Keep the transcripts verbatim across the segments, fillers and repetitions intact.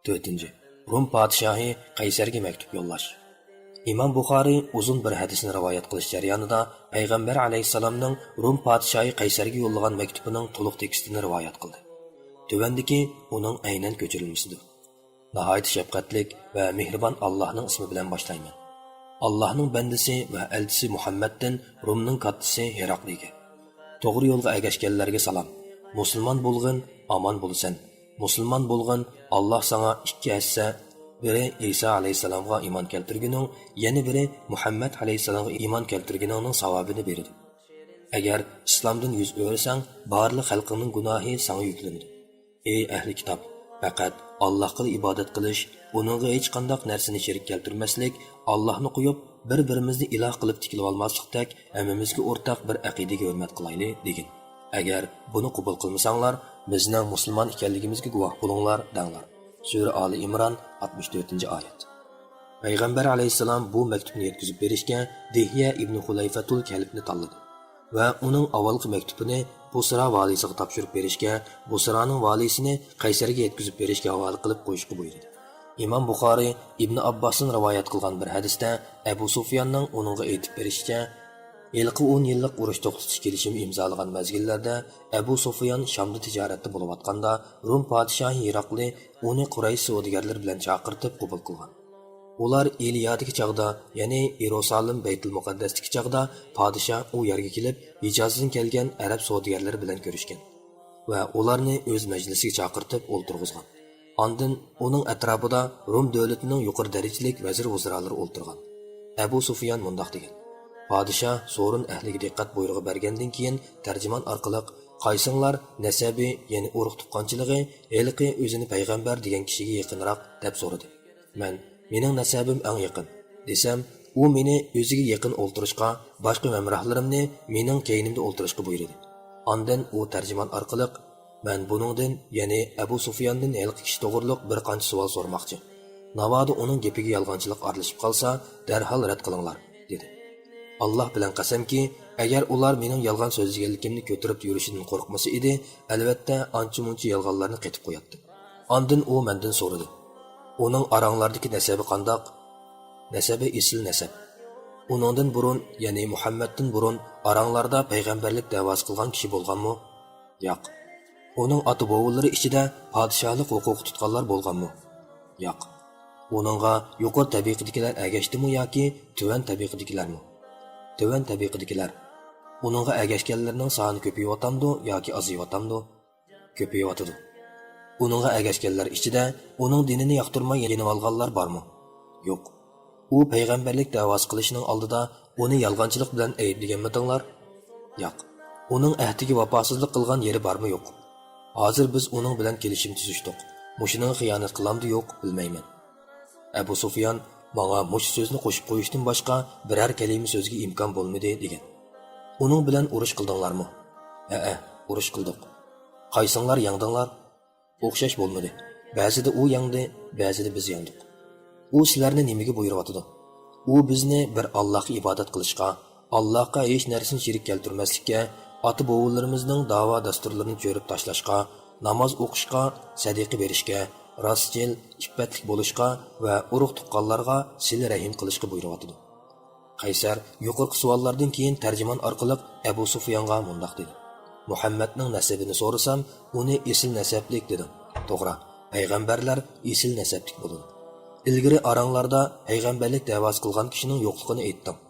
تۆتىنچى، روم پادىشاھى قەيسەرگە مەكتۇپ يوللاش. ئىمام بۇخارىي ئۇزۇن بىر ھەدىسنى رىۋايەت قىلىش جەريانىدا پەيغەمبەر ئەلەيھىسسالامنىڭ روم پادىشاھى قەيسەرگە يوللىغان مەكتۇپىنىڭ تولۇق تېكىستىنى رىۋايەت قىلدى. تۆۋەندىكى ئۇنىڭ ئەينەن كۆچۈرۈلمىسىدۇر. ناھايىتى شەپقەتلىك ۋە مېھرىبان ئاللاھنىڭ ئىسمى بىلەن باشلايمەن. ئاللاھنىڭ بەندىسى ۋە ئەلچىسى مۇھەممەدتىن رومنىڭ كاتتىسى ھېراقلىگە. توغرا يولغا ئەگەشكەنلەرگە سالام. مۇسۇلمان بولغىن، ئامان بولىسەن. مۇسۇلمان بولغىن، ئاللاھ ساڭا ئىككى ھەسسە، بىرى ئىسا ئەلەيھىسسالامغا ئىمان كەلتۈرگىنىڭ، يەنە بىرى مۇھەممەد ئەلەيھىسسالامغا ئىمان كەلتۈرگىنىڭنىڭ ساۋابىنى بېرىدۇ. ئەگەر ئىسلامدىن يۈز ئۆرۈسەڭ، بارلىق خەلقىڭنىڭ گۇناھى ساڭا يۈكلىنىدۇ. ئەي ئەھلى كىتاب! پەقەت ئاللاھقىلا ئىبادەت قىلىش، ئۇنىڭغا ھېچقانداق نەرسىنى شېرىك كەلتۈرمەسلىك، ئاللاھنى قويۇپ، بىر-بىرىمىزنى ئىلاھ قىلىپ تىكىلىۋالماسلىقتەك، ھەممىمىزگە ئورتاق بىر ئەقىدىگە ھۆرمەت قىلايلى، دېگىن. ئەگەر بۇنى قوبۇل قىلمىساڭلار، بىزنىڭ مۇسۇلمان ئىكەنلىكىمىزگە گۇۋاھ بولۇڭلار، دەڭلار. سۈرە ئالى ئىمران، ئاتمىش تۆتىنچى ئايەت. پەيغەمبەر ئەلەيھىسسالام بۇ مەكتۇپنى يەتكۈزۈپ بېرىشكە دىھيە ئىبنى خۇلەيفەتۇل كەلبنى تاللىدى ۋە ئۇنىڭ ئاۋۋالقى مەكتۇپىنى بۇسرا ۋالىسىغا تاپشۇرۇپ بېرىشكە، بۇسرانىڭ ۋالىسىنى قەيسەرگە يەتكۈزۈپ بېرىشكە ھاۋالە قىلىپ قويۇشقا بۇيرۇدى. ئىمام بۇخارىي ئىبنى ئابباستىن رىۋايەت قىلغان بىر ھەدىستە ئەبۇ سۇفياننىڭ ئۇنىڭغا ئېيتىپ بېرىشىچە، ھېلىقى ئون يىللىق ئۇرۇش توختىتىش كېلىشىمى ئىمزالىغان مەزگىللەردە ئەبۇ سۇفيان شامدا تىجارەتتە بولۇۋاتقاندا، روم پادىشاھى ھېراقلى ئۇنى قۇرەيش سودىگەرلىرى بىلەن چاقىرتىپ قوبۇل قىلغان. ئۇلار ئىلىيادىكى چاغدا، يەنى يېرۇسالىم بەيتۇل مۇقەددەستىكى چاغدا پادىشاھ ئۇ يەرگە كېلىپ، ھىجازدىن كەلگەن ئەرەب سودىگەرلىرى بىلەن كۆرۈشكەن ۋە ئۇلارنى ئۆز مەجلىسىگە چاقىرتىپ ئولتۇرغۇزغان. ئاندىن ئۇنىڭ ئەتراپىدا روم دۆلىتىنىڭ يۇقىرى دەرىجىلىك ۋەزىر-ۋۇزرالىرى ئولتۇرغان. ئەبۇ سۇفيان مۇنداق دېگەن: پادىشاھ سورۇن ئەھلىگە دىققەت بۇيرۇقى بەرگەندىن كېيىن، تەرجىمان ئارقىلىق، قايسىڭلار نەسەبى، يەنى ئۇرۇق-تۇغقانچىلىقى ھېلىقى ئۆزىنى پەيغەمبەر دېگەن كىشىگە يېقىنراق؟ دەپ سورىدى. مەن، مېنىڭ نەسەبىم ئەڭ يېقىن، دېسەم، ئۇ مېنى ئۆزىگە يېقىن ئولتۇرۇشقا، باشقا ھەمراھلىرىمنى مېنىڭ كەينىمدە ئولتۇرۇشقا بۇيرۇدى. ئاندىن ئۇ تەرجىمان ئارقىلىق، مەن بۇنىڭدىن، يەنى ئەبۇ سۇفياندىن ھېلىقى كىشى توغرۇلۇق بىر قانچە سوئال سورىماقچى. ناۋادا ئۇنىڭ گېپىگە يالغانچىلىق ئارىلىشىپ قالسا، دەرھال رەت قىلىڭلار، دېدى. ئاللاھ بىلەن قەسەمكى، ئەگەر ئۇلار مېنىڭ يالغان سۆزلىگەنلىكىمنى كۆتۈرۈپ يۈرۈشىدىن قورقمىسا ئىدى، ئەلۋەتتە ئانچە-مۇنچە يالغانلارنى قېتىپ قوياتتىم. ئاندىن ئۇ مەندىن سورىدى: ئۇنىڭ ئاراڭلاردىكى نەسەبى قانداق؟ نەسەبى ئېسىل نەسەب. ئۇنىڭدىن بۇرۇن، يەنى مۇھەممەدتىن بۇرۇن ئاراڭلاردا پەيغەمبەرلىك دەۋاسى قىلغان كىشى بولغانمۇ؟ ياق. ئۇنىڭ ئاتا-بوۋىلىرى ئىچىدە پادىشاھلىق ھوقۇقى تۇتقانلار بولغانمۇ؟ ياق. ئۇنىڭغا يۇقىرى تەبىقىدىكىلەر ئەگەشتىمۇ ياكى تۆۋەن تەبىقىدىكىلەرمۇ؟ تۆۋەن تەبىقىدىكىلەر. ئۇنىڭغا ئەگەشكەنلەرنىڭ سانى كۆپىيىۋاتامدۇ ياكى ئازىيىۋاتامدۇ؟ كۆپىيىۋاتىدۇ. ئۇنىڭغا ئەگەشكەنلەر ئىچىدە ئۇنىڭ دىنىنى ياقتۇرماي يېنىۋالغانلار بارمۇ؟ يوق. ئۇ پەيغەمبەرلىك دەۋاسى قىلىشنىڭ ئالدىدا ئۇنى يالغانچىلىق بىلەن ئەيىبلىگەنمىدىڭلار؟ ياق. ئۇنىڭ ئەھدىگە ۋاپاسىزلىق قىلغان يېرى بارمۇ؟ يوق. ھازىر بىز ئۇنىڭ بىلەن كېلىشىم تۈزۈشتۇق. مۇشۇنىڭغا خىيانەت قىلامدۇ يوق، بىلمەيمەن. ئەبۇ سۇفيان ماڭا مۇشۇ سۆزنى قوشۇپ قويۇشتىن باشقا بىرەر كەلىمە سۆزگە ئىمكان بولمىدى، دېگەن. ئۇنىڭ بىلەن ئۇرۇش قىلدىڭلارمۇ؟ ھەئە، ئۇرۇش قىلدۇق. قايسىڭلار يەڭدىڭلار؟ ئوخشاش بولمىدى. بەزىدە ئۇ يەڭدى، بەزىدە بىز يەڭدۇق. ئۇ سىلەرنى نېمىگە بۇيرۇۋاتىدۇ؟ ئۇ بىزنى بىر ئاللاھقا ئىبادەت قىلىشقا، ئاللاھقا ھېچ نەرسىنى شېرىك كەلتۈرمەسلىككە، ئاتا-بوۋىلىرىمىزنىڭ داۋا دەستۇرلىرىنى چۆرۈپ تاشلاشقا، ناماز ئوقۇشقا، سەدىقە بېرىشكە، راستچىل، ئىپپەتلىك بولۇشقا ۋە ئۇرۇق-تۇغقانلارغا سىلە-رەھىم قىلىشقا بۇيرۇۋاتىدۇ. قەيسەر يۇقىرىقى سوئاللاردىن كېيىن تەرجىمان ئارقىلىق ئەبۇ سۇفيانغا مۇنداق دېدى: مۇھەممەدنىڭ نەسىبىنى سورىسام، ئۇنى ئېسىل نەسەبلىك دېدىڭ. توغرا، پەيغەمبەرلەر ئېسىل نەسەبلىك بولىدۇ. ئىلگىرى ئاراڭلاردا پەيغەمبەرلىك دەۋاسى قىلغان كىشىنىڭ يوقلۇقىنى ئېيتتىڭ.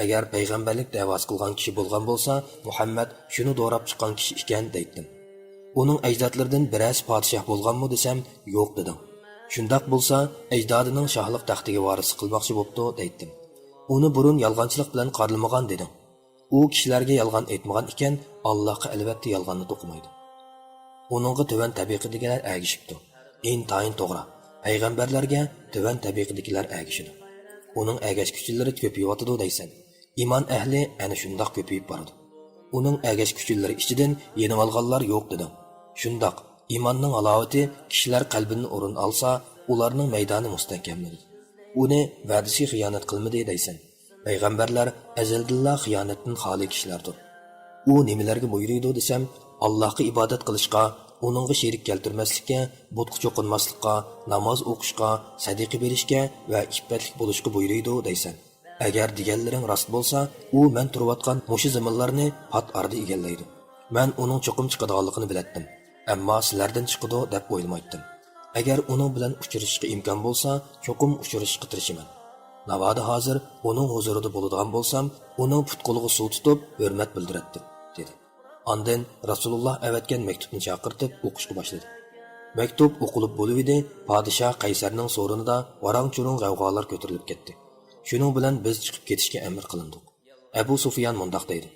ئەگەر پەيغەمبەرلىك دەۋاسى قىلغان كىشى بولغان بولسا، مۇھەممەد شۇنى دوراپ چىققان كىشى ئىكەن، دەيتتىم. ئۇنىڭ ئەجدادلىرىدىن بىرەرسى پادىشاھ بولغانمۇ دېسەم، يوق دېدىڭ. شۇنداق بولسا، ئەجدادىنىڭ شاھلىق تەختىگە ۋارىسلىق قىلماقچى بوپتۇ، دەيتتىم. ئۇنى بۇرۇن يالغانچىلىق بىلەن قارىلىمىغان دېدىڭ. ئۇ كىشىلەرگە يالغان ئېيتمىغان ئىكەن، ئاللاھقا ئەلۋەتتە يالغاننى توقۇمايدۇ. ئۇنىڭغا تۆۋەن تەبىقىدىكىلەر ئەگىشىپتۇ. ئىنتايىن توغرا، پەيغەمبەرلەرگە تۆۋەن تەبىقىدىكىلەر ئەگىشىدۇ. ئۇنىڭ ئەگەشكۈچىلىرى كۆپىيىۋاتىدۇ دەيسەن. ئىمان ئەھلى ئەنە شۇنداق كۆپىيىپ بارىدۇ. ئۇنىڭ ئەگەشكۈچىلىرى ئىچىدىن يېنىۋالغانلار يوق دېدىڭ. شۇنداق، ئىماننىڭ ھالاۋىتى كىشىلەر قەلبىدىن ئورۇن ئالسا، ئۇلارنىڭ مەيدانى مۇستەھكەملىنىدۇ. ئۇنى ۋەدىسىگە خىيانەت قىلمىدى دەيسەن. پەيغەمبەرلەر ئەزەلدىنلا خىيانەتتىن خالىي كىشىلەردۇر. ئۇ نېمىلەرگە بۇيرۇيدۇ دېسەم، ئاللاھقا ئىبادەت قىلىشقا، ئۇنىڭغا شېرىك كەلتۈرمەسلىككە، بۇتقا چوقۇنماسلىققا، ناماز ئوقۇشقا، سەدىقە بېرىشكە ۋە ئىپپەتلىك بولۇشقا بۇيرۇيدۇ دەيسەن. ئەگەر دېگەنلىرىڭ راست بولسا، ئۇ مەن تۇرۇۋاتقان مۇشۇ زېمىنلارنى پات ئارىدا ئىگىلەيدۇ. مەن ئۇنىڭ چوقۇم چىقىدىغانلىقىنى بىلەتتىم. ئەمما سىلەردىن چىقىدۇ دەپ ئويلىمايتتىم. ئەگەر ئۇنىڭ بىلەن ئۇچرىشىشقا ئىمكان بولسا، چوقۇم ئۇچرىشىشقا تىرىشىمەن. ناۋادا ھازىر ئۇنىڭ ھۇزۇرىدا بولىدىغان بولسام، ئۇنىڭ پۇت-قولىغا سۇ تۇتۇپ، ھۆرمەت بىلدۈرەتتىم، دېدى. ئاندىن رەسۇلۇللا ئەۋەتكەن مەكتۇپنى چاقىرتىپ ئوقۇشقا باشلىدى. مەكتۇپ ئوقۇلۇپ بولۇۋىدى، پادىشاھ قەيسەرنىڭ سورۇنىدا ۋاراڭ-چۇرۇڭ، غەۋغالار كۆتۈرۈلۈپ كەتتى. شۇنىڭ بىلەن بىز چىقىپ كېتىشكە ئەمىر قىلىندۇق. ئەبۇ سۇفيان مۇنداق دەيدۇ: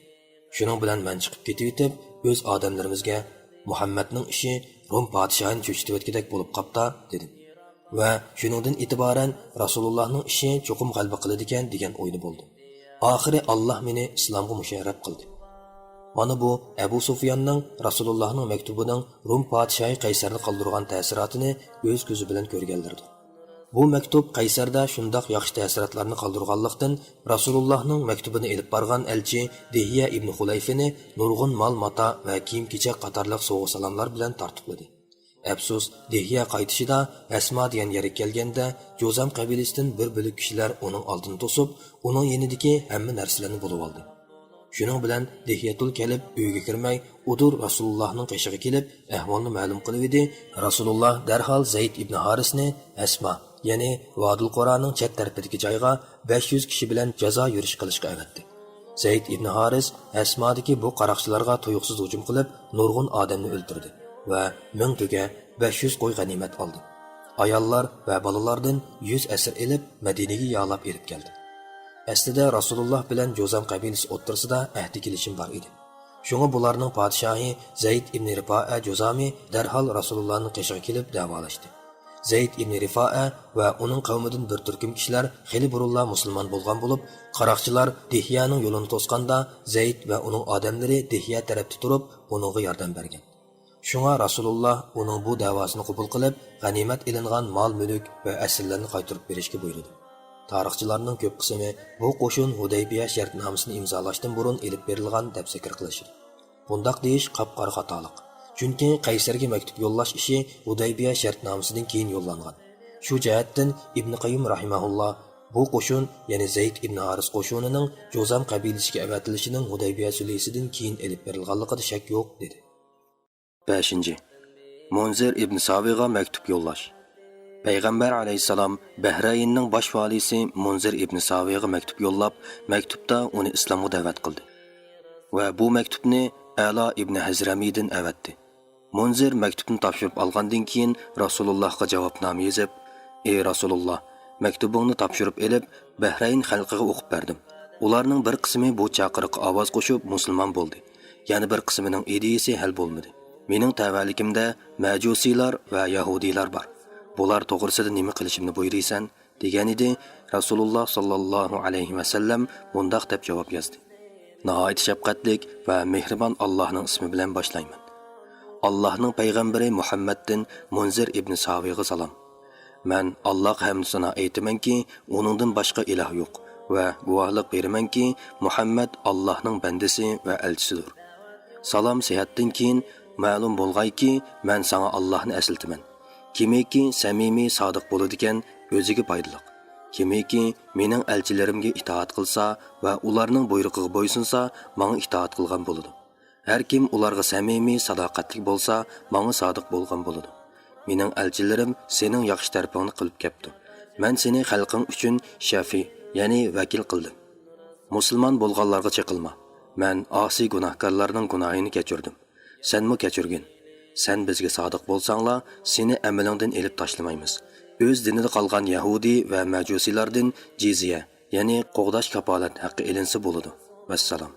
«شۇنىڭ بىلەن مەن چىقىپ كېتىۋېتىپ، ئۆز ئادەملىرىمىزگە، مۇھەممەدنىڭ ئىشى روم پادىشاھىنى چۆچۈتۈۋەتكۈدەك بولۇپ قاپتا، دېدىم. ۋە شۇنىڭدىن ئېتىبارەن رەسۇلۇللانىڭ ئىشى چوقۇم غەلىبە قىلىدىكەن، دېگەن ئويدا بولدۇم. ئاخىرى ئاللا مېنى ئىسلامغا مۇشەررەپ قىلدى.» مانا بۇ ئەبۇ سۇفياننىڭ رەسۇلۇللانىڭ مەكتۇبىنىڭ روم پادىشاھى قەيسەرنى قالدۇرغان تەسىراتىنى ئۆز كۆزى بىلەن كۆرگەنلىرىدۇر. بۇ مەكتۇپ قەيسەردە شۇنداق ياخشى تەسىراتلارنى قالدۇرغانلىقتىن، رەسۇلۇللاھنىڭ مەكتۇبىنى ئېلىپ بارغان ئەلچى دىھيە ئىبنى خۇلەيفىنى نۇرغۇن مال-ماتا ۋە كىيىم-كېچەك قاتارلىق سوۋغا-سالاملار بىلەن تارتۇقلىدى. ئەپسۇس، دىھيە قايتىشىدا ھەسما دېگەن يەرگە كەلگەندە، جۇزام قەبىلىسىدىن بىر بۆلەك كىشىلەر ئۇنىڭ ئالدىنى توسۇپ، ئۇنىڭ يېنىدىكى ھەممە نەرسىلەرنى بۇلىۋالدى. شۇنىڭ بىلەن دىھيەتۇل كەلب ئۆيگە كىرمەي، ئۇدۇر رەسۇلۇللاھنىڭ قېشىغا كېلىپ، ئەھۋالنى مەلۇم قىلىۋىدى. رەسۇلۇللا دەرھال زەيد ئىبنى ھارىسنى ھەسما، يەنى ۋادىل قۇرانىڭ چەت تەرىپىدىكى جايغا بەش يۈز كىشى بىلەن جازا يۈرۈشى قىلىشقا ئەۋەتتى. زەيد ئىبنى ھارىس ھەسمادىكى بۇ قاراقچىلارغا تۇيۇقسىز ھۇجۇم قىلىپ، نۇرغۇن ئادەمنى ئۆلتۈردى ۋە مىڭ تۆگە، بەش يۈز قوي غەنىيمەت ئالدى. ئاياللار ۋە بالىلاردىن يۈز ئەسىر ئېلىپ، مەدىنىگە يالاپ ئېلىپ كەلدى. ئەسلىدە رەسۇلۇللا بىلەن جۇزام قەبىلىسى ئوتتۇرىسىدا ئەھدى كېلىشىم بار ئىدى. شۇڭا بۇلارنىڭ پادىشاھى زەيد ئىبنى رىپائە جۇزامى دەرھال رەسۇلۇللانىڭ قېشىغا كېلىپ دەۋالاشتى. زەيد ئىبنى رىفائە ۋە ئۇنىڭ قەۋمىدىن بىر تۈركۈم كىشىلەر خېلى بۇرۇنلا مۇسۇلمان بولغان بولۇپ، قاراقچىلار دىھيەنىڭ يولىنى توسقاندا، زەيد ۋە ئۇنىڭ ئادەملىرى دىھيە تەرەپتە تۇرۇپ، ئۇنىڭغا ياردەم بەرگەن. شۇڭا رەسۇلۇللا ئۇنىڭ بۇ دەۋاسىنى قوبۇل قىلىپ، غەنىيمەت ئېلىنغان مال-مۈلۈك ۋە ئەسىرلەرنى قايتۇرۇپ بېرىشكە بۇيرۇدى. تارىخچىلارنىڭ كۆپ قىسمى بۇ قوشۇن ھۇدەيبىيە شەرتنامىسىنى ئىمزالاشتىن بۇرۇن ئېلىپ بېرىلغان دەپ زىكىر قىلىشىدۇ. بۇنداق دېيىش قاپقارا خاتالىق. چۈنكى قەيسەرگە مەكتۇپ يوللاش ئىشى ھۇدەيبىيە شەرتنامىسىدىن كېيىن يوللانغان. شۇ جەھەتتىن ئىبنى قەييىم رەھىمەھۇللا بۇ قوشۇن، يەنى زەيد ئىبنى ھارىس قوشۇنىنىڭ جۇزام قەبىلىسىگە ئەۋەتىلىشىنىڭ ھۇدەيبىيە سۈلھىسىدىن كېيىن ئېلىپ بېرىلغانلىقىدا شەك يوق، دېدى. بەشىنچى، مۇنزىر ئىبن ساۋىغا مەكتۇپ يوللاش. پەيغەمبەر ئەلەيھىسسالام بەھرەيننىڭ باش ۋالىسى مۇنزىر ئىبن ساۋىغا مەكتۇپ يوللاپ، مەكتۇپتا ئۇنى ئىسلامغا دەۋەت قىلدى ۋە بۇ مەكتۇپنى ئەلا ئىبن ھەزرەمىدىن ئەۋەتتى. مۇنزىر مەكتۇپنى تاپشۇرۇپ ئالغاندىن كېيىن، رەسۇلۇللاھقا جاۋابنامە يېزىپ، ئى رەسۇلۇللاھ، مەكتۇبۇڭنى تاپشۇرۇپ ئېلىپ، بەھرەين خەلقىگە ئوقۇپ بەردىم. ئۇلارنىڭ بىر قىسمى بۇ چاقىرىققا ئاۋاز قوشۇپ مۇسۇلمان بولدى. يەنە بىر قىسمىنىڭ ئىدىيىسى ھەل بولمىدى. مېنىڭ تەۋەلىكىمدە مەجۇسىيلار ۋە يەھۇدىيلار بار. بۇلار توغرىسىدا نېمە قىلىشىمنى بۇيرۇيسەن؟ دېگەنىدى. رەسۇلۇللاھ ساللاللاھۇ ئەلەيھى ۋەسەللەم مۇنداق دەپ جاۋاب يازدى: ناھايىتى شەپقەتلىك ۋە مېھرىبان ئاللاھنىڭ ئىسمى بىلەن باشلايمەن. ئاللاھنىڭ پەيغەمبىرى مۇھەممەدتىن مۇنزىر ئىبنى ساۋىغا سالام. مەن ئاللاھقا ھەمدۇ سانا ئېيتىمەنكى، ئۇنىڭدىن باشقا ئىلاھ يوق ۋە گۇۋاھلىق بېرىمەنكى، مۇھەممەد ئاللاھنىڭ بەندىسى ۋە ئەلچىسىدۇر. سالام سېھەتتىن كېيىن مەلۇم بولغايكى، مەن ساڭا ئاللاھنى ئەسلىتىمەن. كىمكى سەمىمىي، سادىق بولىدىكەن، ئۆزىگە پايدىلىق. كىمكى مېنىڭ ئەلچىلىرىمگە ئىتائەت قىلسا ۋە ئۇلارنىڭ بۇيرۇقىغا بويسۇنسا، ماڭا ئىتائەت قىلغان بولىدۇ. ھەر كىم ئۇلارغا سەمىمىي، ساداقەتلىك بولسا، ماڭا سادىق بولغان بولىدۇ. مېنىڭ ئەلچىلىرىم سېنىڭ ياخشى تەرىپىڭنى قىلىپ كەپتۇ. مەن سېنى خەلقىڭ ئۈچۈن شەفىي، يەنى ۋەكىل قىلدىم. مۇسۇلمان بولغانلارغا چېقىلما. مەن ئاسىي گۇناھكارلارنىڭ گۇناھىنى كەچۈردۈم. سەنمۇ كەچۈرگىن. سەن بىزگە سادىق بولساڭلا، سېنى ئەمىلىڭدىن ئېلىپ تاشلىمايمىز. ئۆز دىنىدا قالغان يەھۇدىي ۋە مەجۇسىيلاردىن جىزيە، يەنى قوغداش كاپالەت ھەققى ئېلىنسا بولىدۇ. ۋەسسالام.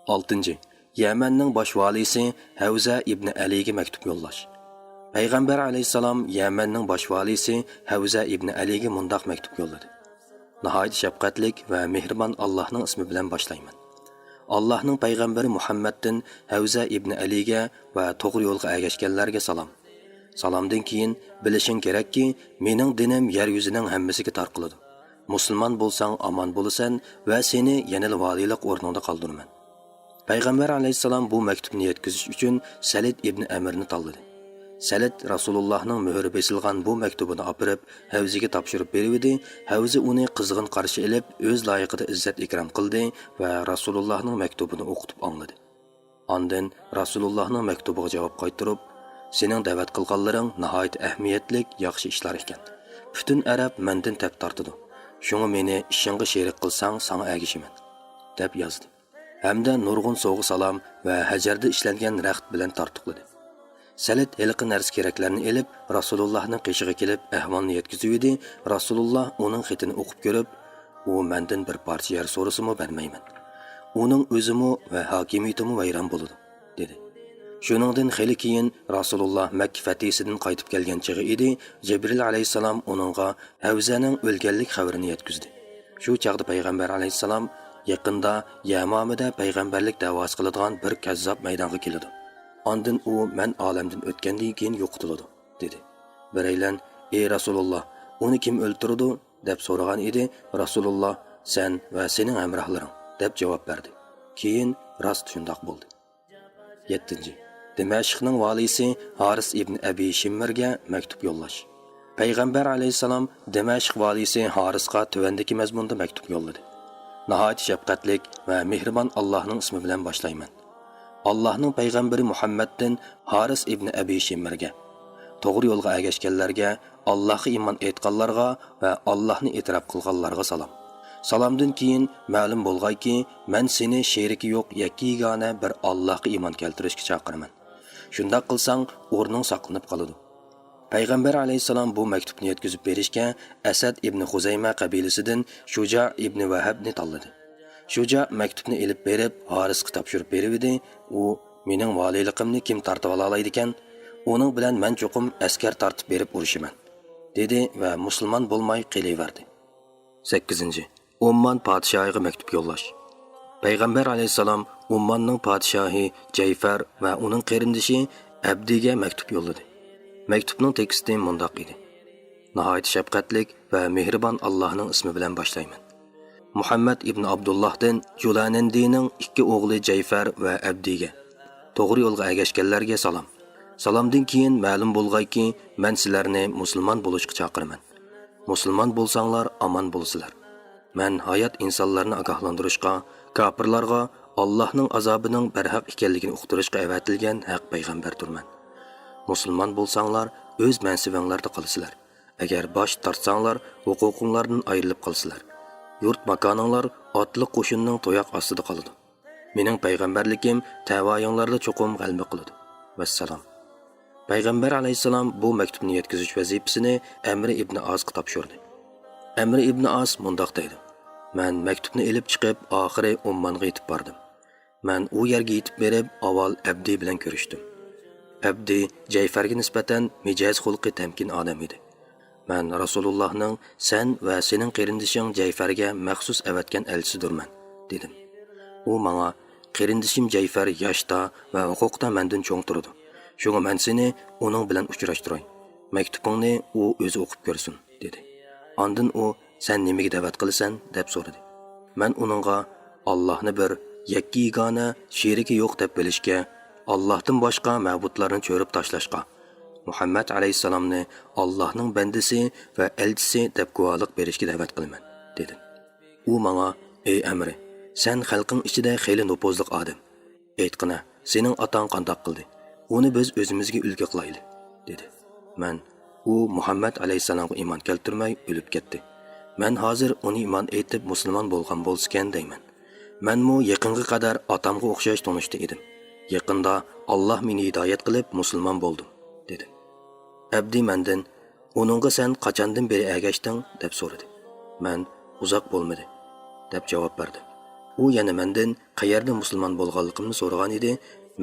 ئالتىنچى، يەمەننىڭ باش ۋالىسى ھەۋزە ئىبنى ئەلىگە مەكتۇپ يوللاش. پەيغەمبەر ئەلەيھىسسالام يەمەننىڭ باش ۋالىسى ھەۋزە ئىبنى ئەلىگە مۇنداق مەكتۇپ يوللىدى: ناھايىتى شەپقەتلىك ۋە مېھرىبان ئاللاھنىڭ ئىسمى بىلەن باشلايمەن. ئاللاھنىڭ پەيغەمبىرى مۇھەممەدتىن ھەۋزە ئىبنى ئەلىگە ۋە توغرا يولغا ئەگەشكەنلەرگە سالام. سالامدىن كېيىن، بىلىشىڭ كېرەككى، مېنىڭ دىنىم يەر يۈزىنىڭ ھەممىسىگە تارقىلىدۇ. مۇسۇلمان بولساڭ ئامان بولىسەن ۋە سېنى يەنىلا ۋالىيلىق ئورنۇڭدا قالدۇرىمەن. پەيغەمبەر ئەلەيھىسسالام بۇ مەكتۇبنى يەتكۈزۈش ئۈچۈن سەلىت ئىبنى ئەمرنى تاللىدى. سەلىت رەسۇلۇللاھنىڭ مۆھۈرى بېسىلغان بۇ مەكتۇبىنى ئاپىرىپ، ھەۋزىگە تاپشۇرۇپ بېرىۋىدى، ھەۋزى ئۇنى قىزغىن قارشى ئېلىپ، ئۆز لايىقىدا ئىززەت-ئىكرام قىلدى ۋە رەسۇلۇللاھنىڭ مەكتۇبىنى ئوقۇتۇپ ئاڭلىدى. ئاندىن رەسۇلۇللاھنىڭ مەكتۇبىغا جاۋاب قايتۇرۇپ، سېنىڭ دەۋەت قىلغانلىرىڭ ناھايىتى ئەھمىيەتلىك، ياخشى ئىشلار ئىكەن. پۈتۈن ئەرەب مەندىن تەپ تارتىدۇ. شۇڭا مېنى ئىشىڭغا شېرىك قىلساڭ، ساڭا ئەگىشىمەن، دەپ يازدى. ھەمدە نۇرغۇن سوۋغا-سالام ۋە ھەجەردە ئىشلەنگەن رەخت بىلەن تارتۇقلىدى. سەلىت ھېلىقى نەرسە-كېرەكلەرنى ئېلىپ، رەسۇلۇللاھنىڭ قېشىغا كېلىپ، ئەھۋالنى يەتكۈزۈۋىدى. رەسۇلۇللاھ ئۇنىڭ خېتىنى ئوقۇپ كۆرۈپ، ئۇ مەندىن بىر پارچە يەر سورىسىمۇ بەرمەيمەن. ئۇنىڭ ئۆزىمۇ ۋە ھاكىمىيىتىمۇ ۋەيران بولىدۇ، دېدى. شۇنىڭدىن خېلى كېيىن رەسۇلۇللاھ مەككە فەتھىسىدىن قايتىپ كەلگەن چېغى ئىدى، جىبرىل ئەلەيھىسسالام ئۇنىڭغا ھەۋزەنىڭ ئۆلگەنلىك خەۋىرىنى يەتكۈزدى. شۇ چاغدا پەيغەمبەر ئەلەيھىسسالام يېقىندا يەمامىدە پەيغەمبەرلىك دەۋاسى قىلىدىغان بىر كەززاپ مەيدانغا كېلىدۇ. ئاندىن ئۇ مەن ئالەمدىن ئۆتكەندىن كېيىن يوقىتىلىدۇ، دېدى. بىرەيلەن، ئى رەسۇلۇللاھ، ئۇنى كىم ئۆلتۈرىدۇ؟ دەپ سورىغان ئىدى. رەسۇلۇللاھ، سەن ۋە سېنىڭ ھەمراھلىرىڭ، دەپ جاۋاب بەردى. كېيىن راست شۇنداق بولدى. يەتتىنچى، دىمەشقنىڭ ۋالىيسى ھارىس ئىبن ئەبى شىممىرگە مەكتۇپ يوللاش. پەيغەمبەر ئەلەيھىسسالام دىمەشق ۋالىيسى ھارىسقا تۆۋەندىكى مەزمۇندا مەكتۇپ يوللىدى: ناھايىتى شەپقەتلىك ۋە مېھرىبان ئاللاھنىڭ ئىسمى بىلەن باشلايمەن. ئاللاھنىڭ پەيغەمبىرى مۇھەممەدتىن ھارىس ئىبن ئەبى شىممىرگە، توغرا يولغا ئەگەشكەنلەرگە، ئاللاھقا ئىمان ئېيتقانلارغا ۋە ئاللاھنى ئېتىراپ قىلغانلارغا سالام. سالامدىن كېيىن مەلۇم بولغايكى، مەن سېنى شېرىكى يوق يەككە يېگانە بىر ئاللاھقا ئىمان كەلتۈرۈشكە چاقىرىمەن. شۇنداق قىلساڭ، ئورنۇڭ ساقلىنىپ قالىدۇ. پەيغەمبەر ئەلەيھىسسالام بۇ مەكتۇپنى يەتكۈزۈپ بېرىشكە، ئەسەد ئىبنى خۇزەيمە قەبىلىسىدىن شۇجا ئىبنى ۋەھەبنى تاللىدى. شۇجا مەكتۇپنى ئېلىپ بېرىپ، ھارىسقا تاپشۇرۇپ بېرىۋىدى. ئۇ، مېنىڭ ۋالىيلىقىمنى كىم تارتىۋالالايدىكەن؟ ئۇنىڭ بىلەن مەن چوقۇم ئەسكەر تارتىپ بېرىپ ئۇرۇشىمەن، دېدى ۋە مۇسۇلمان بولماي قېلىۋەردى. سەككىزىنچى، ئوممان پادىشاھىغا مەكتۇپ يوللاش. پەيغەمبەر ئەلەيھىسسالام ئومماننىڭ پادىشاھى جەيفەر ۋە ئۇنىڭ قېرىندىشى ئەبدىگە مەكتۇپ يوللىدى. مەكتۇپنىڭ تېكىستى مۇنداق ئىدى: ناھايىتى شەپقەتلىك ۋە مېھرىبان ئاللاھنىڭ ئىسمى بىلەن باشلايمەن. مۇھەممەد ئىبن ئابدۇللاھتىن جۇلانەندىنىڭ ئىككى ئوغلى جەيفەر ۋە ئەبدىگە، توغرا يولغا ئەگەشكەنلەرگە سالام. سالامدىن كېيىن مەلۇم بولغايكى، مەن سىلەرنى مۇسۇلمان بولۇشقا چاقىرىمەن. مۇسۇلمان بولساڭلار ئامان بولىسىلەر. مەن ھايات ئىنسانلارنى ئاگاھلاندۇرۇشقا، كاپىرلارغا ئاللاھنىڭ ئازابىنىڭ بەرھەق ئىكەنلىكىنى ئۇقتۇرۇشقا ئەۋەتىلگەن ھەق پەيغەمبەردۇرمەن. مۇسۇلمان بولساڭلار ئۆز مەنسىۋىڭلاردا قالىسىلەر. ئەگەر باش تارتساڭلار، ھوقۇقۇڭلاردىن ئايرىلىپ قالىسىلەر. يۇرت ماكانىڭلار ئاتلىق قوشۇننىڭ تۇياق ئاستىدا قالىدۇ. مېنىڭ پەيغەمبەرلىكىم تەۋايىڭلاردا چوقۇم غەلىبە قىلىدۇ. ۋەسسالام. پەيغەمبەر ئەلەيھىسسالام بۇ مەكتۇپنى يەتكۈزۈش ۋەزىپىسىنى ئەمرى ئىبنى ئاسقا تاپشۇردى. ئەمرى ئىبنى ئاس مۇنداق دەيدۇ: مەن مەكتۇپنى ئېلىپ چىقىپ، ئاخىرى ئوممانغا يېتىپ باردىم. مەن ئۇ يەرگە يېتىپ بېرىپ، ئاۋۋال ئەبدى بىلەن كۆرۈشتۈم. ئەبدى جەيفەرگە نىسبەتەن مىجەز خۇلقى تەمكىن ئادەم ئىدى. مەن رەسۇلۇللاھنىڭ سەن ۋە سېنىڭ قېرىندىشىڭ جەيفەرگە مەخسۇس ئەۋەتكەن ئەلچىسىدۇرمەن، دېدىم. ئۇ ماڭا، قېرىندىشىم جەيفەر ياشتا ۋە ھوقۇقتا مەندىن چوڭ تۇرىدۇ. شۇڭا مەن سېنى ئۇنىڭ بىلەن ئۇچراشتۇراي. مەكتۇپۇڭنى ئۇ ئۆزى ئوقۇپ كۆرسۇن، دېدى. ئاندىن ئۇ، سەن نېمىگە دەۋەت قىلىسەن؟ دەپ سورىدى. مەن ئۇنىڭغا، ئاللاھنى بىر، يەككە يېگانە، شېرىكى يوق دەپ بىلىشكە، ئاللاھتىن باشقا مەبۇدلارنى چۆرۈپ تاشلاشقا، مۇھەممەد ئەلەيھىسسالامنى ئاللاھنىڭ بەندىسى ۋە ئەلچىسى دەپ گۇۋاھلىق بېرىشكە دەۋەت قىلىمەن، دېدىم. ئۇ ماڭا، ئەي ئەمرى، سەن خەلقىڭ ئىچىدە خېلى نوپۇزلۇق ئادەم. ئېيتقىنە، سېنىڭ ئاتاڭ قانداق قىلدى؟ ئۇنى بىز ئۆزىمىزگە ئۈلگە قىلايلى، دېدى. مەن، ئۇ مۇھەممەد ئەلەيھىسسالامغا ئىمان كەلتۈرمەي ئۆلۈپ كەتتى. مەن ھازىر ئۇنى ئىمان ئېيتىپ مۇسۇلمان بولغان بولسىكەن دەيمەن. مەنمۇ يېقىنغا قەدەر ئاتامغا ئوخشاش تونۇشتا ئىدىم. يېقىندا ئاللاھ مېنى ھىدايەت قىلىپ مۇسۇلمان بولدۇم، دېدىم. ئەبدى مەندىن، ئۇنىڭغا سەن قاچاندىن بېرى ئەگەشتىڭ؟ دەپ سورىدى. مەن، ئۇزاق بولمىدى، دەپ جاۋاب بەردىم. ئۇ يەنە مەندىن قەيەردە مۇسۇلمان بولغانلىقىمنى سورىغان ئىدى.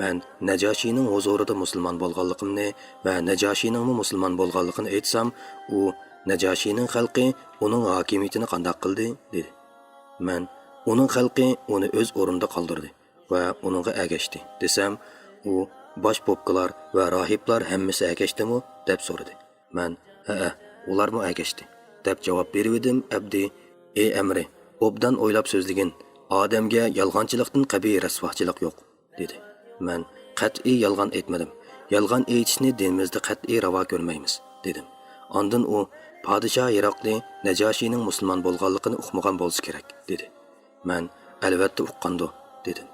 مەن نەجاشىنىڭ ھۇزۇرىدا مۇسۇلمان بولغانلىقىمنى ۋە نەجاشىنىڭمۇ مۇسۇلمان بولغانلىقىنى ئېيتسام، ئۇ، نەجاشىنىڭ خەلقى ئۇنىڭ ھاكىمىيىتىنى قانداق قىلدى؟ دېدى. مەن، ئۇنىڭ خەلقى ئۇنى ئۆز ئورنىدا قالدۇردى ۋە ئۇنىڭغا ئەگەشتى، دېسەم، ئۇ، باش پوپكىلار ۋە راھىبلار ھەممىسى ئەگەشتىمۇ؟ دەپ سورىدى. مەن، ھەئە، ئۇلارمۇ ئەگەشتى، دەپ جاۋاب بېرىۋىدىم. ئەبدى، ئى ئەمرى، ئوبدان ئويلاپ سۆزلىگىن، «ئادەمگە يالغانچىلىقتىن قەبىھ رەسۋاچىلىق يوق» دېدى. مەن: «قەتئىي يالغان ئېيتمىدىم. يالغان ئېيتىشنى دىنىمىزدە قەتئىي راۋا كۆرمەيمىز» دېدىم. ئاندىن ئۇ: «پادىشاھ ھېراقلى نەجاشىنىڭ مۇسۇلمان بولغانلىقىنى ئۇقمىغان بولسا كېرەك» دېدى. مەن: «ئەلۋەتتە ئۇققاندۇ» دېدىم.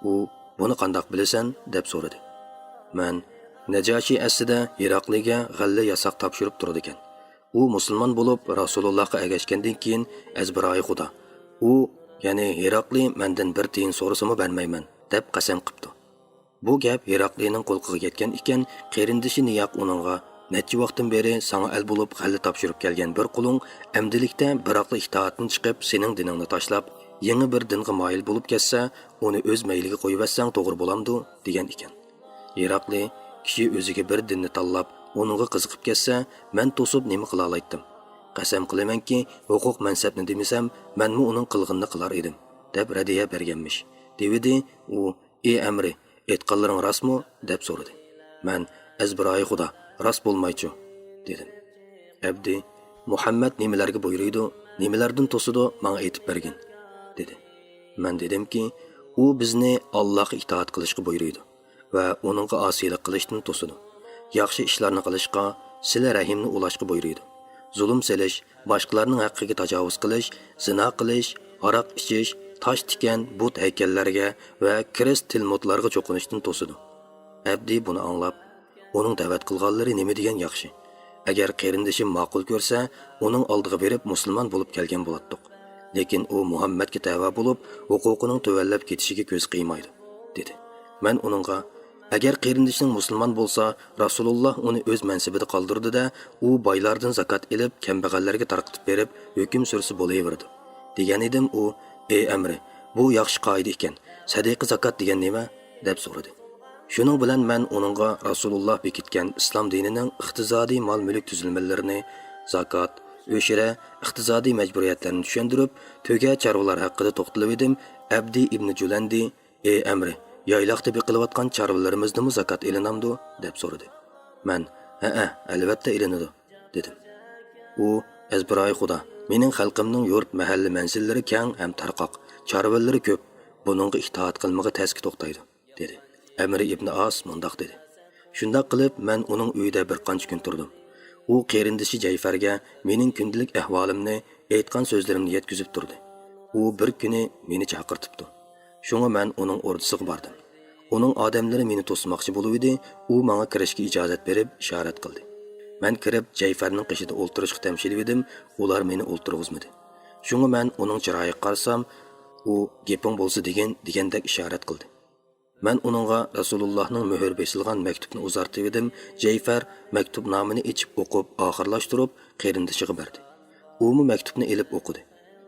ئۇ: «بۇنى قانداق بىلىسەن؟» دەپ سورىدى. مەن: «نەجاشى ئەسلىدە ھېراقلىگە غەللە ياساق تاپشۇرۇپ تۇرىدىكەن. ئۇ مۇسۇلمان بولۇپ، رەسۇلۇللاھقا ئەگەشكەندىن كېيىن، ئەزبىرايى خۇدا، ئۇ، يەنى ھېراقلى مەندىن بىر تىيىن سورىسىمۇ بەرمەيمەن، دەپ قەسەم قىپتۇ.» بۇ گەپ ھېراقلىنىڭ قۇلىقىغا يەتكەن ئىكەن، قېرىندىشى نىياق ئۇنىڭغا: «نەچچە ۋاقىتتىن بېرى ساڭا ئەل بولۇپ غەللە تاپشۇرۇپ كەلگەن بىر قۇلۇڭ ئەمدىلىكتە بىراقلا ئىتائەتتىن چىقىپ، سېنىڭ دىنىڭنى تاشلاپ، يېڭى بىر دىنغا مايىل بولۇپ كەتسە، ئۇنى ئۆز مەيلىگە قويۇۋەتسەڭ توغرا بولامدۇ؟» دېگەن ئىكەن. ھېراقلى: «كىشى ئۆزىگە بىر دىننى تاللاپ، ئۇنىڭغا قىزىقىپ كەتسە، مەن توسۇپ نېمە قىلالايتتىم؟ قەسەم قىلىمەنكى، ھوقۇق مەنسەپنى دېمىسەم، مەنمۇ ئۇنىڭ قىلغىنىنى قىلار ئىدىم» دەپ رەددىيە بەرگەنمىش. دېۋىدى ئۇ: «ئى ئەمرى، ئېيتقانلىرىڭ راستمۇ؟» دەپ سورىدى. مەن: «ئەزبىرايى خۇدا، راست بولمايچۇ» دېدىم. ئەبدى: «مۇھەممەد نېمىلەرگە بۇيرۇيدۇ، نېمىلەردىن توسىدۇ، ماڭا ئېيتىپ بەرگىن» دېدى. مەن دېدىمكى، «ئۇ بىزنى ئاللاھقا ئىتائەت قىلىشقا بۇيرۇيدۇ ۋە ئۇنىڭغا ئاسىيلىق قىلىشتىن توسىدۇ. ياخشى ئىشلارنى قىلىشقا، سىلە رەھىمنى ئۇلاشقا بۇيرۇيدۇ. زۇلۇم سېلىش، باشقىلارنىڭ ھەققىگە تاجاۋۇز قىلىش، زىنا قىلىش، ھاراق ئىچىش، تاش تىكەن، بۇت ھەيكەللەرگە ۋە كىرېست تىلمۇتلارغا چوقۇنۇشتىن توسىدۇ.» ئەبدى بۇنى ئاڭلاپ، «ئۇنىڭ دەۋەت قىلغانلىرى نېمە دېگەن ياخشى؟ ئەگەر قېرىندىشىم ماقۇل كۆرسە، ئۇنىڭ ئالدىغا بېرىپ مۇسۇلمان بولۇپ كەلگەن بولاتتۇق. لېكىن ئۇ مۇھەممەدكە تەۋە بولۇپ، ھوقۇقىنىڭ تۆۋەنلەپ كېتىشىگە كۆز قىيمايدۇ» دېدى. مەن ئۇنىڭغا، «ئەگەر قېرىندىشىڭ مۇسۇلمان بولسا، رەسۇلۇللا ئۇنى ئۆز مەنسىپىدە قالدۇرىدۇ-دە، ئۇ بايلاردىن زاكات ئېلىپ، كەمبەغەللەرگە تارقىتىپ بېرىپ، ھۆكۈم سۈرسە بولۇۋېرىدۇ» دېگەن ئىدىم. ئۇ، «ئى ئەمرى، بۇ ياخشى قائىدە ئىكەن، سەدىقە زاكات دېگەن نېمە؟» دەپ سورىدى. شۇنىڭ بىلەن مەن ئۇنىڭغا رەسۇلۇللا بېكىتكەن ئىسلام دىنىنىڭ ئىقتىسادىي مال-مۈلۈك تۈزۈلمىلىرىنى، زاكات، ئۆشرە، ئىقتىسادىي مەجبۇرىيەتلەرنى چۈشەندۈرۈپ، تۆگە چارۋىلار ھەققىدە توختىلىۋىدىم. ئەبدى ئىبنى جۇلەندى، «ئى ئەمرى، يايلاقتا بېقىلىۋاتقان چارۋىلىرىمىزدىنمۇ زاكات ئېلىنامدۇ؟» دەپ سورىدى. مەن، «ھەئە، ئەلۋەتتە ئېلىنىدۇ» دېدىم. ئۇ، «ئەزبىرايى خۇدا، مېنىڭ خەلقىمنىڭ يۇرت، مەھەللە، مەنزىللىرى كەڭ ھەم تارقاق، چارۋىلىرى كۆپ، بۇنىڭغا ئىتائەت قىلمىغا تەسكە توختايدۇ» دېدى. ئەمرى ئىبنى ئاس مۇنداق دېدى: «شۇنداق قىلىپ، مەن ئۇنىڭ ئۆيىدە بىر قانچە كۈن تۇردۇم. ئۇ قېرىندىشى جەيفەرگە مېنىڭ كۈندىلىك ئەھۋالىمنى، ئېيتقان سۆزلىرىمنى يەتكۈزۈپ تۇردى. ئۇ بىر كۈنى مېنى چاقىرتىپتۇ. شۇڭا مەن ئۇنىڭ ئوردىسىغا باردىم. ئۇنىڭ ئادەملىرى مېنى توسماقچى بولۇۋىدى، ئۇ ماڭا كىرىشكە ئىجازەت بېرىپ ئىشارەت قىلدى. مەن كىرىپ جەيفەرنىڭ قېشىدا ئولتۇرۇشقا تەمشىلىۋىدىم، ئۇلار مېنى ئولتۇرغۇزمىدى. شۇڭا مەن ئۇنىڭ چىرايىغا قارىسام، ئۇ گېپىڭ بولسا دېگىن دېگەندەك ئىشارەت قىلدى. مەن ئۇنىڭغا رەسۇلۇللاھنىڭ مۆھۈر بېسىلغان مەكتۇپنى ئۇزارتىۋىدىم، جەيفەر مەكتۇپنامىنى ئېچىپ ئوقۇپ ئاخىرلاشتۇرۇپ قېرىندىشىغا بەردى. ئۇمۇ مەكتۇپنى ئېلىپ ئوقۇدى.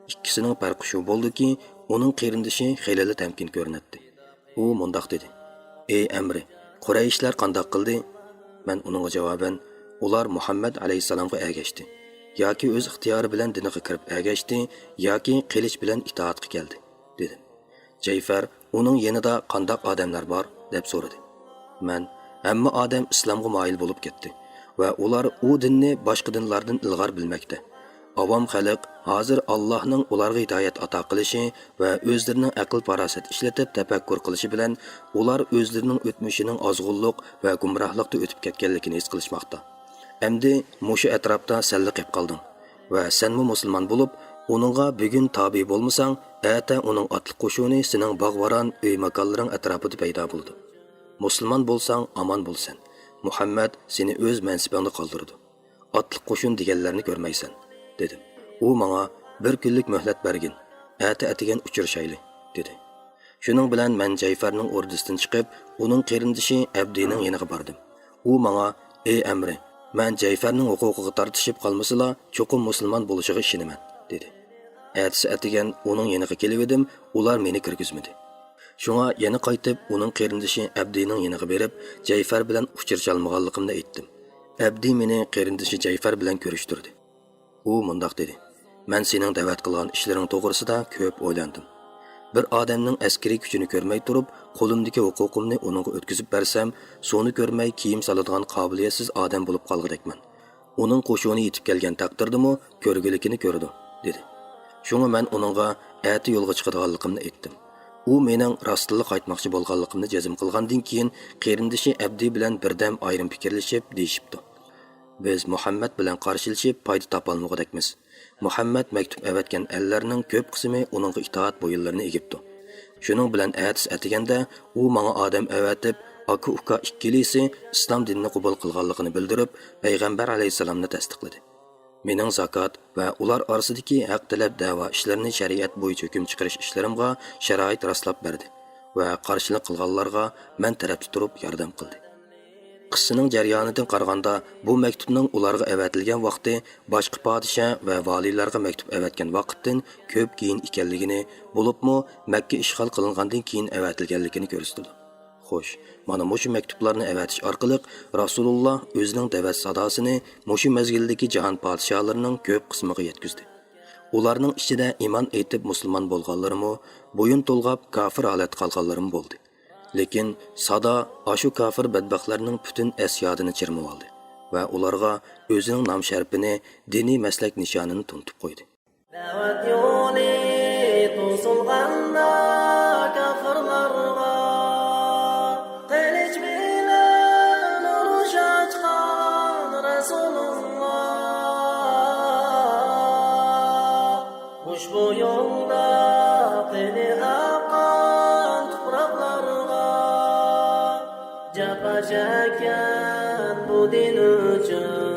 ئىككىسىنىڭ پەرقى شۇ بولدىكى، ئۇنىڭ قېرىندىشى خېلىلا تەمكىن كۆرۈنەتتى. ئۇ مۇنداق دېدى: «ئى ئەمرى، قۇرەيشلەر قانداق قىلدى؟» مەن ئۇنىڭغا جاۋابەن: «ئۇلار مۇھەممەد ئەلەيھىسسالامغا ئەگەشتى. ياكى ئۆز ئىختىيارى بىلەن دىنىغا كىرىپ ئەگەشتى، ياكى قىلىچ بىلەن ئىتائەتكە كەلدى» دېدىم. جەيفەر: «ئۇنىڭ يېنىدا قانداق ئادەملەر بار؟» دەپ سورىدى. مەن: «ھەممە ئادەم ئىسلامغا مايىل بولۇپ كەتتى ۋە ئۇلار ئۇ دىننى باشقا دىنلاردىن ئىلغار بىلمەكتە. ئاۋام خەلق ھازىر ئاللاھنىڭ ئۇلارغا ھىدايەت ئاتا قىلىشى ۋە ئۆزلىرىنىڭ ئەقىل-پاراسەت ئىشلىتىپ تەپەككۇر قىلىشى بىلەن ئۇلار ئۆزلىرىنىڭ ئۆتمۈشىنىڭ ئازغۇنلۇق ۋە گۇمراھلىقتا ئۆتۈپ كەتكەنلىكىنى ھېس قىلىشماقتا. ئەمدى مۇشۇ ئەتراپتا سەنلا قېپ قالدىڭ ۋە سەنمۇ مۇسۇلمان بولۇپ، ئۇنىڭغا بۈگۈن تابىي بولمىساڭ، ئەتە ئۇنىڭ ئاتلىق قوشۇنى سېنىڭ باغ-ۋاران، ئۆي-ماكانلىرىڭ ئەتراپىدا پەيدا بولىدۇ. مۇسۇلمان بولساڭ ئامان بولىسەن. مۇھەممەد سېنى ئۆز مەنسىپىڭدە قالدۇرىدۇ. ئاتلىق قوشۇن دېگەنلەرنى كۆرمەيسەن» دېدىم. ئۇ ماڭا: «بىر كۈنلۈك مۆھلەت بەرگىن، ئەتە ئەتىگەن ئۇچرىشايلى» دېدى. شۇنىڭ بىلەن مەن جەيفەرنىڭ ئوردىسىدىن چىقىپ، ئۇنىڭ قېرىندىشى ئەبدىنىڭ يېنىغا باردىم. ئۇ ماڭا: «ئى ئەمرى، مەن جەيفەرنىڭ ھوقۇقىغا تارتىشىپ قالمىسىلا، چوقۇم مۇسۇلمان بولۇشىغا ئىشىنىمەن» دېدى. ئەتىسى ئەتىگەن ئۇنىڭ يېنىغا كېلىۋىدىم، ئۇلار مېنى كىرگۈزمىدى. شۇڭا يەنە قايتىپ ئۇنىڭ قېرىندىشى ئەبدىنىڭ يېنىغا بېرىپ، جەيفەر بىلەن ئۇچرىشالمىغانلىقىمنى ئېيتتىم. ئەبدى مېنى قېرىندىشى جەيفەر بىلەن كۆرۈشتۈردى. ئۇ مۇنداق دېدى: «مەن سېنىڭ دەۋەت قىلغان ئىشلىرىڭ توغرىسىدا كۆپ ئويلاندىم. بىر ئادەمنىڭ ئەسكىرىي كۈچىنى كۆرمەي تۇرۇپ، قولۇمدىكى ھوقۇقۇمنى ئۇنىڭغا ئۆتكۈزۈپ بەرسەم، سۇنى كۆرمەي كىيىم سالىدىغان قابىلىيەتسىز ئادەم بولۇپ قالغۇدەكمەن. ئۇنىڭ قوشۇنى يېتىپ كەلگەن تەقدىردىمۇ كۆرگۈلۈكىنى كۆرىدۇ» دېدى. شۇڭا مەن ئۇنىڭغا: ئەتە يولغا چىقىدىغانلىقىمنى ئېيتتىم. ئۇ مېنىڭ راستتىنلا قايتماقچى بولغانلىقىمنى جەزم قىلغاندىن كېيىن، قېرىندىشى ئەبدى بىلەن بىردەم ئايرىم پىكىرلىشىپ دېيىشىپتۇ. بىز مۇھەممەد بىلەن قارشىلىشىپ پايدا تاپالمىغۇدەكمىز. مۇھەممەد مەكتۇپ ئەۋەتكەن ئەللەرنىڭ كۆپ قىسمى ئۇنىڭغا ئىتائەت بويۇنلىرىنى ئېگىپتۇ. شۇنىڭ بىلەن ئەتىسى ئەتىگەندە ئۇ ماڭا ئادەم ئەۋەتىپ، ئاكا-ئۇكا ئىككىلىسى ئىسلام دىنىنى قوبۇل قىلغانلىقىنى بىلدۈرۈپ، پەيغەمبەر ئەلەيھىسسالامنى تەستىقلىدى. مېنىڭ زاكات ۋە ئۇلار ئارىسىدىكى ھەق تەلەپ دەۋا ئىشلىرىنى شەرىئەت بويىچە ھۆكۈم چىقىرىش ئىشلىرىمغا شارائىت راسلاپ بەردى ۋە قارشىلىق قىلغانلارغا مەن تەرەپتە تۇرۇپ ياردەم قىلدى. قىسسىنىڭ جەريانىدىن قارىغاندا، بۇ مەكتۇپنىڭ ئۇلارغا ئەۋەتىلگەن ۋاقتى باشقا پادىشاھ ۋە ۋالىيلارغا مەكتۇپ ئەۋەتكەن ۋاقىتتىن كۆپ كېيىن ئىكەنلىكىنى، بولۇپمۇ مەككە ئىشغال قىلىنغاندىن كېيىن ئەۋەتىلگەنلىكىنى كۆرسىتىدۇ. خوش، مانا مۇشۇ مەكتۇپلارنى ئەۋەتىش ئارقىلىق رەسۇلۇللا ئۆزىنىڭ دەۋەت ساداسىنى مۇشۇ مەزگىلدىكى جاھان پادىشاھلىرىنىڭ كۆپ قىسمىغا يەتكۈزدى. ئۇلارنىڭ ئىچىدە ئىمان ئېيتىپ مۇسۇلمان بولغانلىرىمۇ، بويۇن تولغاپ كاپىر ھالەتتە قالغانلىرىمۇ بولدى. لېكىن سادا ئاشۇ كاپىر بەتبەختلەرنىڭ پۈتۈن ئەس-يادىنى چىرمىۋالدى ۋە ئۇلارغا ئۆزىنىڭ نام-شەرىپىنى، دىنىي مەسلەك نىشانىنى تونۇتۇپ قويدى. دەۋەت يولى توسۇلغاندا كاپىرلارغا، قىلىچ بىلەن ئۇرۇش ئاچقان رەسۇلۇللا. ئۇشبۇ يولدا قېنى ئاققان تۇپراقلارغا، جاپا چەككەن بۇ دىن ئۈچۈن